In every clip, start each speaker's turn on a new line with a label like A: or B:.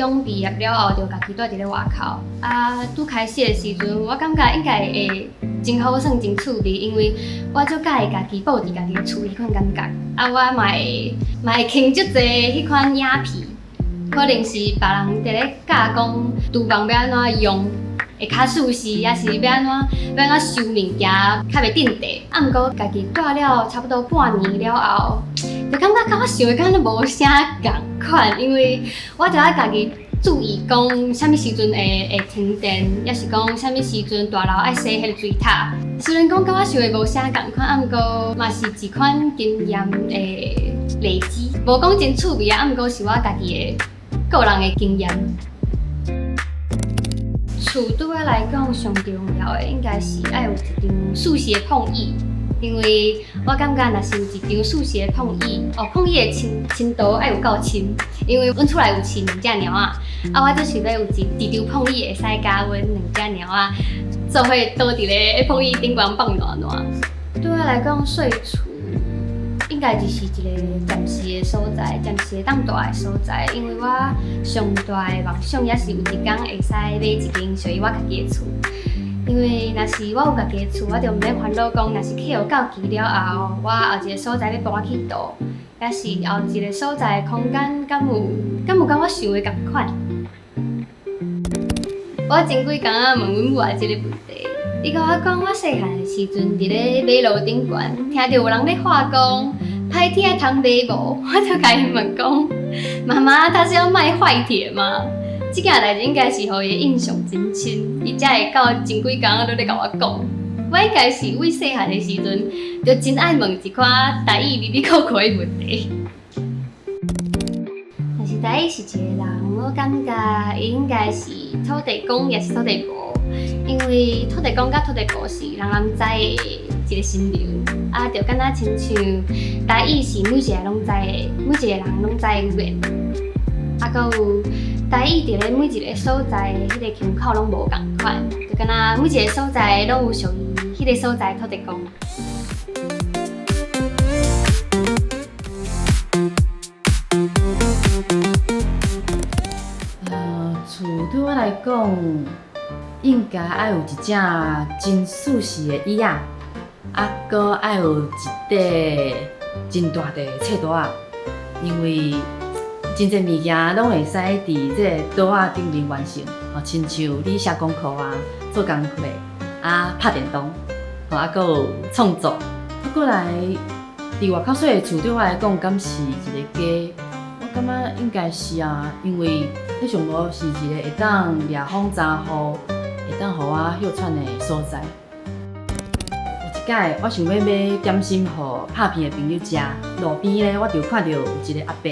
A: 中畢業了後，就家己住佇咧外口。啊，拄開始的時陣，我感覺應該會真好耍、真趣味，因為我足佮意家己布置家己的厝彼款感覺。啊，我嘛會穿足濟彼款影皮，可能是別人佇咧教講廚房欲按怎用會較舒適，抑是欲按怎收物件較袂扽地。啊，毋過家己住了差不多半年了後，就感覺佮我想的敢若無啥仝款，因為我就愛家己注意講啥物時陣會停電，抑是講啥物時陣大樓愛洗彼个水塔。雖然講佮我想的無啥仝款，啊，毋過嘛是一款經驗的累積，無講真趣味啊，啊，毋過是我家己的個人的經驗。厝對我來講上重要的應該是愛有一張舒適的膨椅，因為我感覺若是有一張舒適的膨椅，哦，膨椅的深度愛有夠深，因為阮厝內有飼兩隻貓仔，啊，我就是欲有一張膨椅會使共阮兩隻貓仔做伙倒佇咧膨椅頂懸放暖暖。對我來講，細厝應該就是一个暫時的所在，暫時會當蹛的所在。因為我上大的夢想也是有一工會使買一間屬於我家己的厝。因為若是我有家己的厝，我就毋免煩惱講，若是契約到期了後，我後一个所在欲搬去佗，抑是後一个所在的空間敢有佮我想的仝款。我前幾工仔問阮母仔這个問題，伊共我講，我細漢的時陣，佇咧馬路頂懸，聽著有人咧喊講歹鐵通買無？我就共伊問講，媽媽，他是要賣壞鐵嗎？這件代誌應該是予伊印象真深，伊才會到前幾工閣咧共我講。我應該是對細漢的時陣，就真愛問一寡台語哩哩扣扣的問題。若是台語是一个人，我感覺伊應該是土地公，抑是土地婆，因為土地公佮土地婆是人人知的一個神明，啊，就敢若親像台語是每一个攏知的，每一個人攏知的語言。啊，閣有台語佇咧每一個所在的彼個腔口攏無仝款，就敢若每一個所在攏有屬於彼個所在的土地公。
B: 厝對我來講，應該愛有一隻真舒適的椅仔，啊，閣愛有一塊真大塊的書桌仔，因為真濟物件攏會使佇這个桌仔頂面完成，吼，親像你寫功課啊、做工課啊、拍電動，吼，啊，閣有創作。啊，過來佇外口細的厝對我來講，敢是一个家？我感覺應該是啊，因為彼上無是一个會當掠風遮雨，會當予我歇喘的所在。有一擺，我想欲買點心予拍片的朋友食，路邊咧我就看著有一个阿伯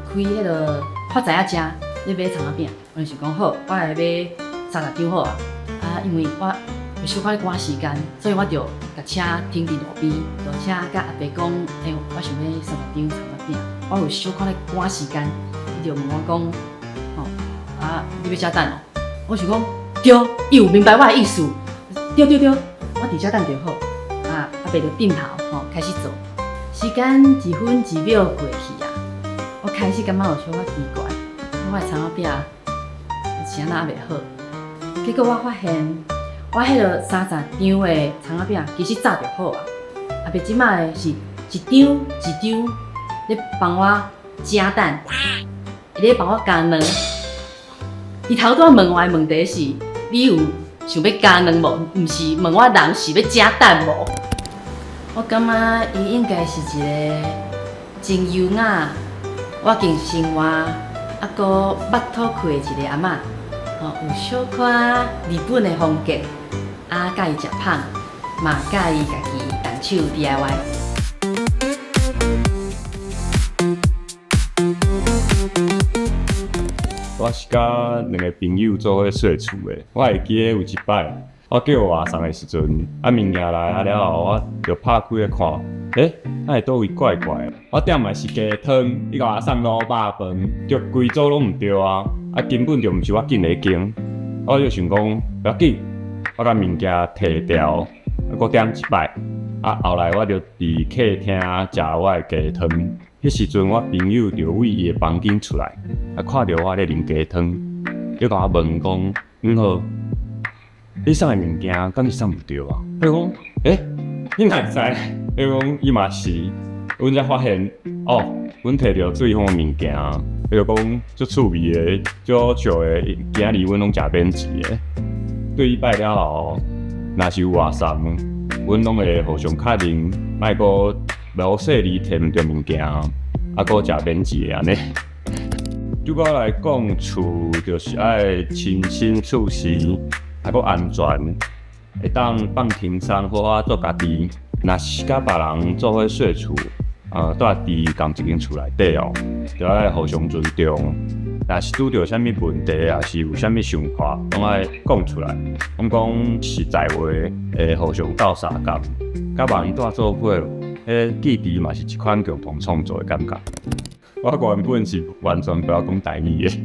B: 開彼个發財仔車咧賣蔥仔餅，我就想講好，我來買30張好啊。啊，因為我有小可咧趕時間，所以我就共車停佇路邊，落車佮阿伯講，欸，我想欲30張蔥仔餅。我有小可咧趕時間，伊就問我講，吼，啊，你欲遮等哦？我想講，對，伊有明白我的意思，對對對，我佇遮等就好。啊，阿伯就轉頭吼開始做，時間一分一秒過去啊，我開始感覺有小可奇怪，我的蔥仔餅是按怎猶袂好？結果我發現，我彼个30張的蔥仔餅其實早就好啊。阿伯這擺是一張一張咧幫我加蛋，伊咧幫我加卵。伊頭拄仔問我的問題是：你有想欲加卵無？毋是問我人是欲食蛋無？我感覺伊應該是一个真優雅、倚近生活，啊，閣腹肚闊的一个阿嬤，吼，有小可日本的風格，啊，佮意食麭，嘛佮意家己動手 DIY。
C: 我是佮兩个朋友做伙細厝的。我會記得有一擺，我叫外送的時陣，啊物件來啊了後，我就拍開來看，欸，哪會佗位怪怪的？我點的是雞湯，伊共我送滷肉飯，就規組攏毋對啊！啊，根本就毋是我訂的彼間。我就想講，無要緊，我共物件提掉，啊，閣點一擺。啊，後來我就佇客廳食我的雞湯。彼時陣，我朋友就對伊的房間出來，啊，看著我咧啉雞湯，伊共我問講，毋好，你送的物件敢是送毋著啊？伊講，欸，你哪會知？伊講伊嘛是，阮才發現，哦，阮提著對方的物件，伊就講足趣味的，足好笑的，今仔日阮攏食免錢的。對伊擺了後，若是有外送，阮攏會互相確認，莫閣無細膩提毋著物件，啊，閣食免錢的按呢。對我來講，厝就是愛清新舒適，啊，閣安全，會當放輕鬆，好好做家己。若是佮別人做伙踅厝，住佇仝一間厝內底哦，就愛互相尊重。若是拄著啥物問題，抑是有啥物想法，攏愛講出來。攏講實在話，會互相鬥相共，佮別人住做伙，彼記憶嘛是一款共同創造的感覺。我原本是完全不曉講台語的，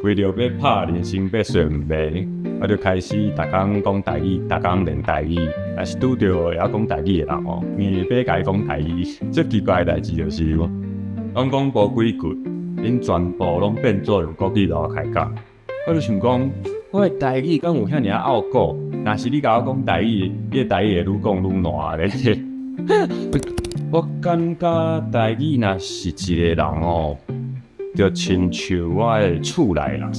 C: 為著欲拍人生欲算命，我就開始逐工講台語，逐工練台語。若是拄著會曉講台語的人哦，硬欲共伊講台語。最奇怪的代誌就是，攏講無幾句，𪜶全部攏變做用國語來我開講。我就想講，我的台語敢有遐爾仔拗古？若是你共我講台語，你的台語會愈講愈爛咧。我感覺台語若是一個人哦，就親像我的厝內人，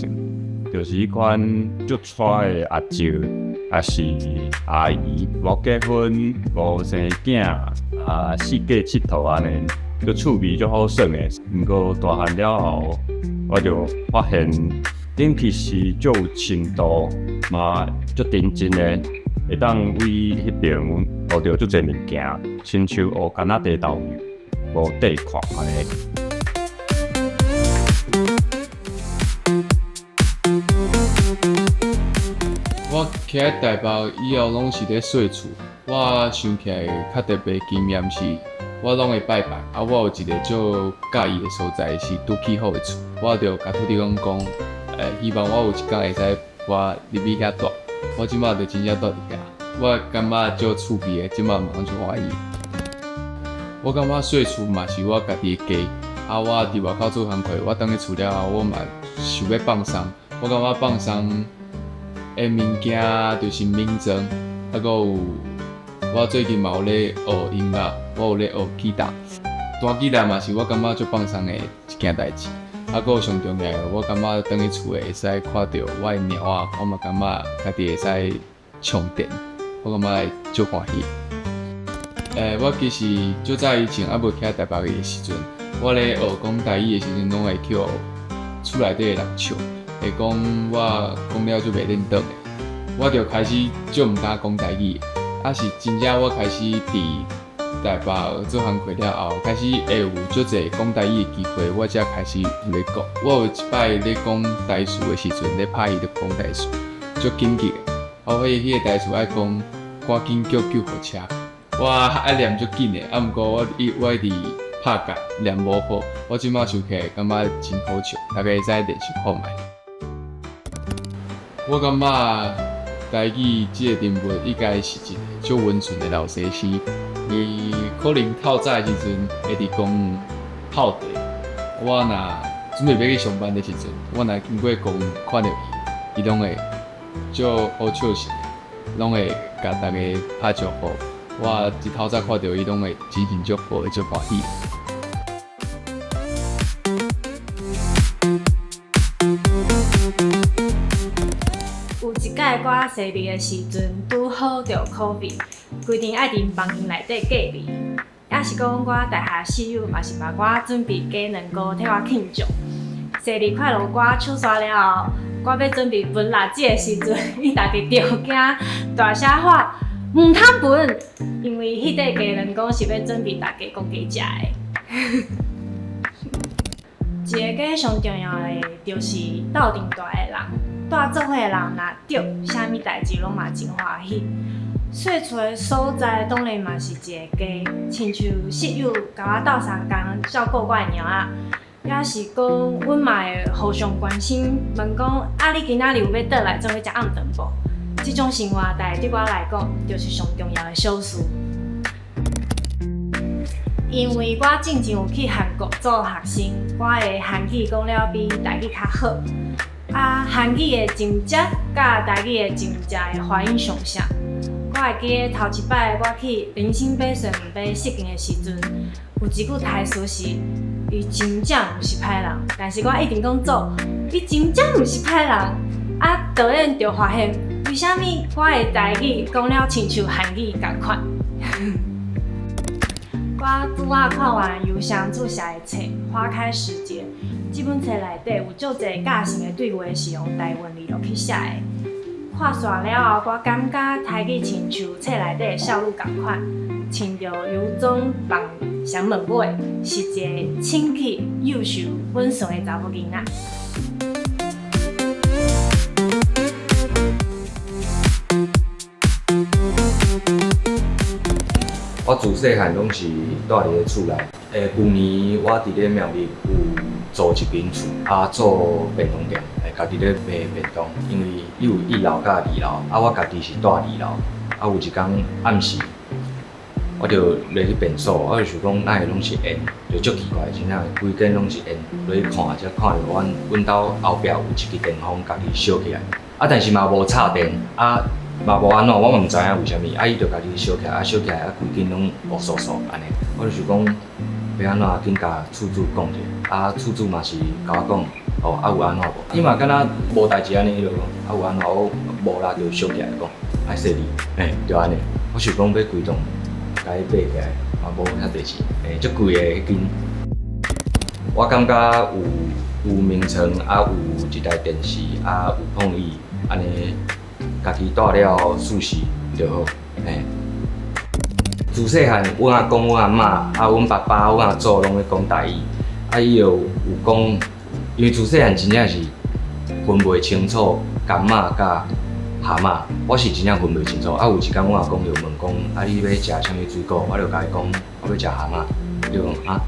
C: 就是彼款足娶的阿叔，抑是阿姨，無結婚，無生囝，啊，四界𨑨迌按呢，足趣味足好耍的。毋過大漢了後，我就發現，恁其實足有深度，嘛足認真的，會當為彼爿學著足濟物件，親像學橄欖地豆無底看按呢。
D: 我徛佇台北以後，攏是咧細厝。我想起來較特別經驗是，我攏會拜拜。啊，我有一個足佮意的所在是拄起好的厝，我就共土地公講，希望我有一工會使搬入去遐住。我這馬就真正住佇遐，我感覺足趣味的，這馬嘛攏足歡喜。我感覺細厝嘛是我家己的家。啊，我佇外口做工課，我轉去厝了後，我嘛想欲放鬆。我感覺放鬆的物件就是眠床，啊，閣有我最近嘛有咧學音樂，我有咧學吉他，彈吉他嘛是我感覺足放鬆的一件代誌。啊，閣有上重要的，我感覺轉去厝會使看著我的貓仔，我嘛感覺家己會使充電，我感覺會足歡喜。我其實足早以前猶無徛台北的時陣，我咧學講台語的時陣，攏會予厝內底的人笑，會講我講了足袂輪轉的，我就開始足毋敢講台語。啊是真正我開始佇台北做工課了後，開始會有足濟講台語的機會，我才開始有咧講。我有一擺咧講台詞的時陣，咧拍戲咧講台詞，足緊急的。我彼個台詞愛講，趕緊叫救護車。我愛念足緊的，啊，毋過我一直拍結念無好。我這馬想起來，感覺真好笑，大家會使練習看覓。我感覺台語這个人物應該是一個足溫順的老先生。伊可能透早的時陣會佇公園泡茶。我若準備欲去上班的時陣，我若經過公園看著伊，伊攏會足好笑性，攏會共逐家拍招呼。我一透早看著伊，攏會精神足好，會足歡喜。
E: 有一擺我生日的時陣，拄好著 COVID，規定愛佇房間內底隔離。抑是講我大學室友嘛是幫我準備雞卵糕替我慶祝。生日快樂歌唱煞了後，我欲準備分蠟燭的時陣，𪜶逐家著驚，大聲喊毋通分，因為彼塊雞卵糕是欲準備大家共家食的。一个家上重要的就是鬥陣蹛的人，蹛做伙的人若著，啥物代誌攏嘛真歡喜。細厝的所在當然嘛是一个家，親像室友共我鬥相共照顧我的貓仔，抑是講阮嘛會互相關心，問講啊你今仔日有欲轉來做伙食暗頓無？這種生活態對我來講，就是上重要的小事。因為我進前有去韓國做學生，我的韓語講了比台語較好。啊，韓語的真食佮台語的真食的發音上像。我會記得頭一擺我去林森北水門買食間的時陣，有一句台詞是：伊真正毋是歹人，但是我一直講做，伊真正毋是歹人。啊，導演就發現，為啥物我的台語講了親像韓語仝款？我拄仔看完游翔柱寫的冊《花開時節》，這本冊內底有足濟教性的對話是用台文字落去寫的。看煞了後，我感覺台語親像冊內底的少女仝款，穿著洋裝放雙門尾，是一个清氣、幼秀、穩順的查某囡仔。
F: 我自細漢攏是蹛佇咧厝內。舊年我佇咧苗栗有租一間厝，啊做便當店，家己咧賣便當。因為伊有一樓佮二樓，啊我家己是蹛二樓。啊有一工暗時，我就落去便所，我就想講哪會攏是煙，就足奇怪，真正規間攏是煙。落去看，才看著阮兜後壁有一支電風，家己燒起來。啊但是嘛無插電，啊。嘛無按怎，我嘛毋知影為啥物，啊伊就家己燒起來，啊燒起來，啊規間攏烏趖趖按呢。我就想講，欲按怎緊共厝主講者，啊厝主嘛是共我講，哦啊有按怎無？伊嘛敢若無代誌按呢，伊就講，啊有按怎？我無啦，就燒起來講，愛洗你，嘿，就按呢。我想講欲規棟共伊爬起來，嘛無遐濟錢，嘿，足貴的彼間。我感覺有眠床，啊有一台電視，啊有炕椅，按呢。家己蹛了舒適就好，嘿。自細漢，阮阿公、阮阿嬤、啊，阮爸爸、阮阿祖攏咧講台語，啊，伊就有講，因為自細漢真正是分袂清楚柑仔佮蚶仔，我是真正分袂清楚。啊，有一工阮阿公就問講，啊，你欲食啥物水果？我就共伊講，我欲食蚶仔。伊就講啊，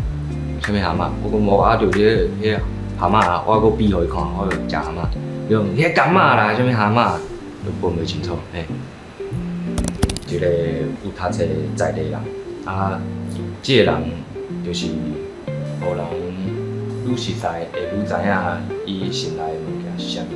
F: 啥物蚶仔？我講無啊，就彼个蚶仔啊，我閣比予伊看，我就食蚶仔。伊講彼柑仔啦，啥物蚶仔？都分袂清楚，嘿。一個有讀冊在地人，啊，這個人就是予人愈熟似，會愈知影伊心內的物件是啥物。